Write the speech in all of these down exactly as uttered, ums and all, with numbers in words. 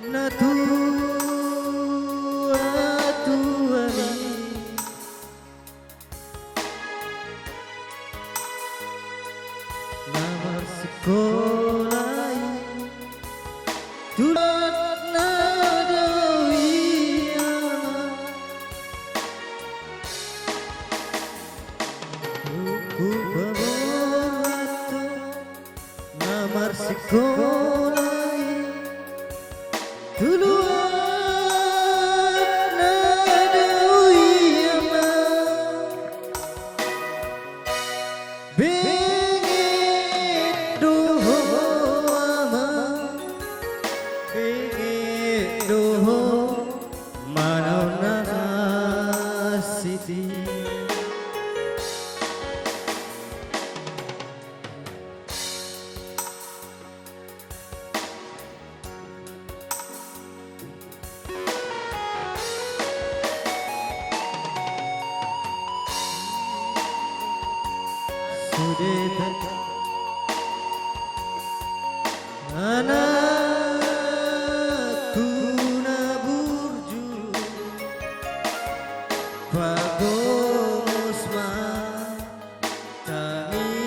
Na tua-tua mi, na marsekolah i, tulat na doi ama. Ku pemata na marsekolah i, tulat na doi ama. Bengket doho ama, bengket doho, mana nasiti. Sude tak anakku na burju, pagongos ma tangiangmi.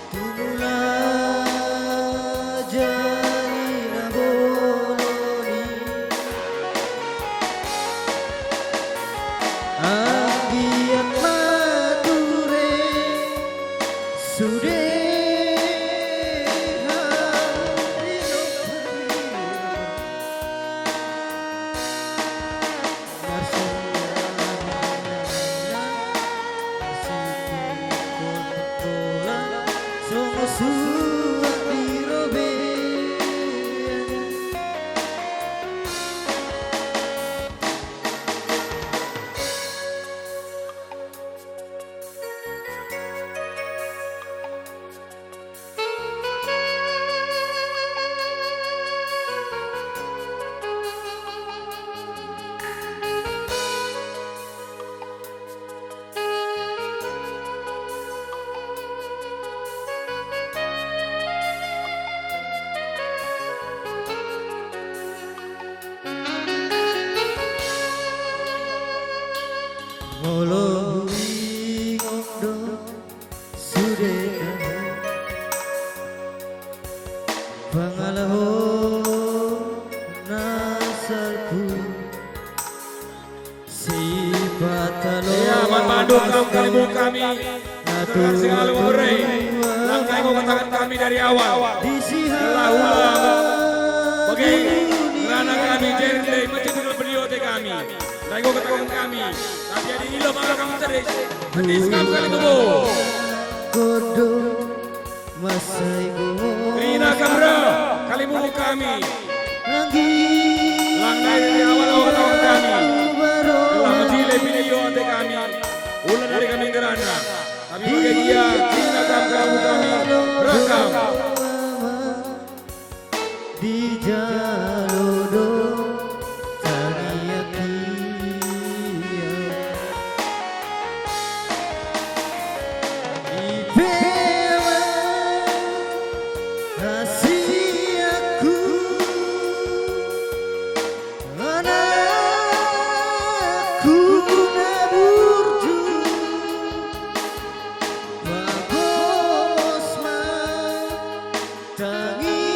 Tumula jari na boloni, anggiat mature sude. Molo huingot do sude pangalaho nasalku. Sipata lo. Iya, man bandu kam kalimbubu kami. Dengan segala memberi. Langkai kau kataken kami dari awal. Gelah ulang. Bagi kerana kami jende mecet bernio te kami. Langkai kau kataken kami. Tapi adi ilo maka kami tedis. Tedis kam kalimbubu. Kodo. Masai gumor. Kerina kam reh, kalimbubu kami. Anggi. Lang nai dari awal awal kami. Gelah mejile pinio ate kami. Ula dari kami ngerana. Tapi bage gia, kerina kam kalimbubu kami. Reh kam. Dijalo do tangiangku. Ipe ma rahasiaku, anakku na burju, bagos ma tangiangmi.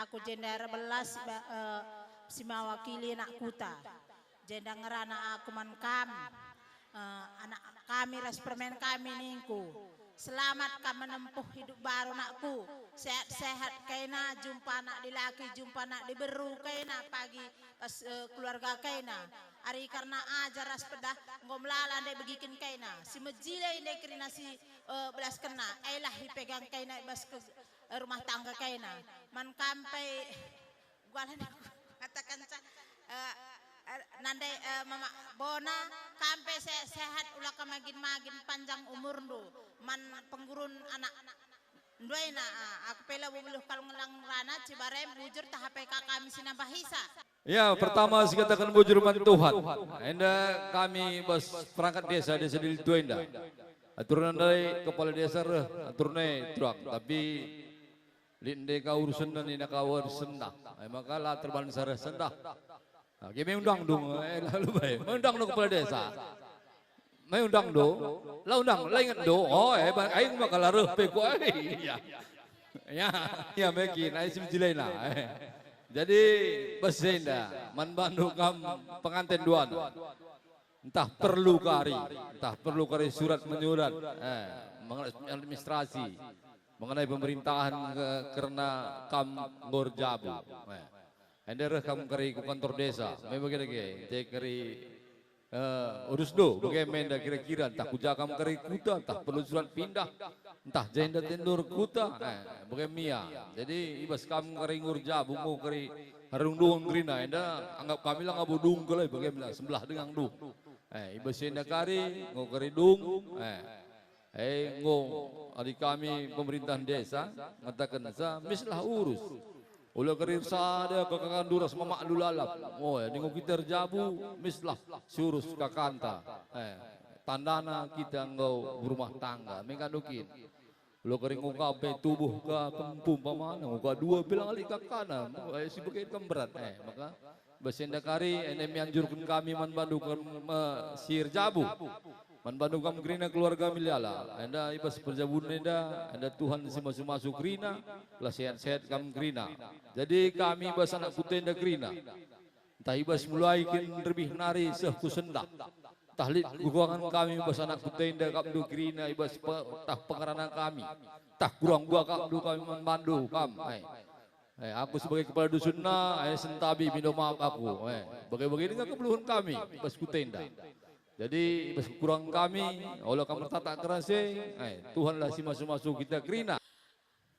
Aku jenda erbelas ba-, eh, si mewakili anak kuta. Jenda ngerana aku man kam, eh, anak kami ras permen kami ningku. Selamat kam menempuh hidup baru anakku. Sehat-sehat kena, jumpa anak dilaki, jumpa anak diberu kena, pagi pas, eh, keluarga kena. Ari karena ajar ras pedah enggo melala ndai begiken kena. Si mejile ndai kerina si, eh, belaskenna, elah ipegang kena i bas ke-, rumah tangga kena. Man kam pe, gualan katakenca, eh, eh, nande, eh, mama bona, kam pe se-, sehat, ula kam magin-magin, panjang umurndu. Man penggurun anak nduena, ah, aku pe labo beluh kal ngelang rana, Cibarem, bujur tah pe ka kami si nambahisa. Ya, pertama sikataken bujur man Tuhan. Enda kami bas perangkat desa, Desa Dili Tua enda. Aturna ndai kepala desa reh, aturna e terang. Tapi lit ndai ka urusenna nina ka urusenna. E maka la terbansa reh sendah. Age me undang dung, eh, lalu bae. Me undang dung kepala desa. Me undang do, la undang, la inget do. Oh, eh, ba-, aing maka la reh pe ku, eh, iya. Ya, ya, meki, nah, isi menjilai, nah, eh. Jadi, bas enda, man bandu kam penganten duan. Ntah perlu kari, ntah perlu kari surat menyurat, eh, mengenai administrasi, mengenai pemerintahan ke-, kerna kam enggo erjabu. Eh. Enda reh kam kari ku kantor desa, me bage dage, te kari, eh, urus do, bage me enda kira-kira, ntah ku ja kam kari kuta, ntah perlu surat pindah, ntah jenda tendur kuta, eh, bage mia. Jadi, i bas kam kari ngurja, bungku kari harung dung kerina, enda anggap kami la ngabo dung kelai, bage mia, sebelah dengang dung. Eh, i bas enda kari, enggo kari dung, eh. Eh, enggo, adi kami pemerintahan desa ngatakenca, mislah urus. Ula kari ersada kakakandu ras mamakndu lalap. Oh, adi enggo kita erjabu, mislah si urus kakanta. Eh, tandana kita enggo berumah tangga. Me kandung kin. Ula kari enggo ka pe tubuh ka kempu umpamana, enggo ka dua pe la lit kakana. Eh, si bage kam berat. Eh, maka Bas enda kari, enda me anjurken kami man bandu kam, eh, si erjabu. Man bandu kam kerina keluarga Miliala. Enda i bas perjabun enda, enda Tuhan si masu-masu kerina, la sehat-sehat kam kerina. Jadi kami bas anak kuta enda kerina. Ntah i bas mulai kin rebih nari seh ku sendah. Ntah lit kekurangan kami bas anak kuta enda kam ndu kerina i bas pe-, ntah pengerana kami. Ntah kurang buah kam ndu kami man bandu kam. Ai. Eh, aku sebagai kepala dusunna, eh, sentabi mindo maaf aku. Eh, bage-bage denga kebeluhen kami, bas kuta enda. Jadi, bas kekurangan kami, ola kam ertatak kerasi, eh, Tuhanlah si masu-masu kita kerina.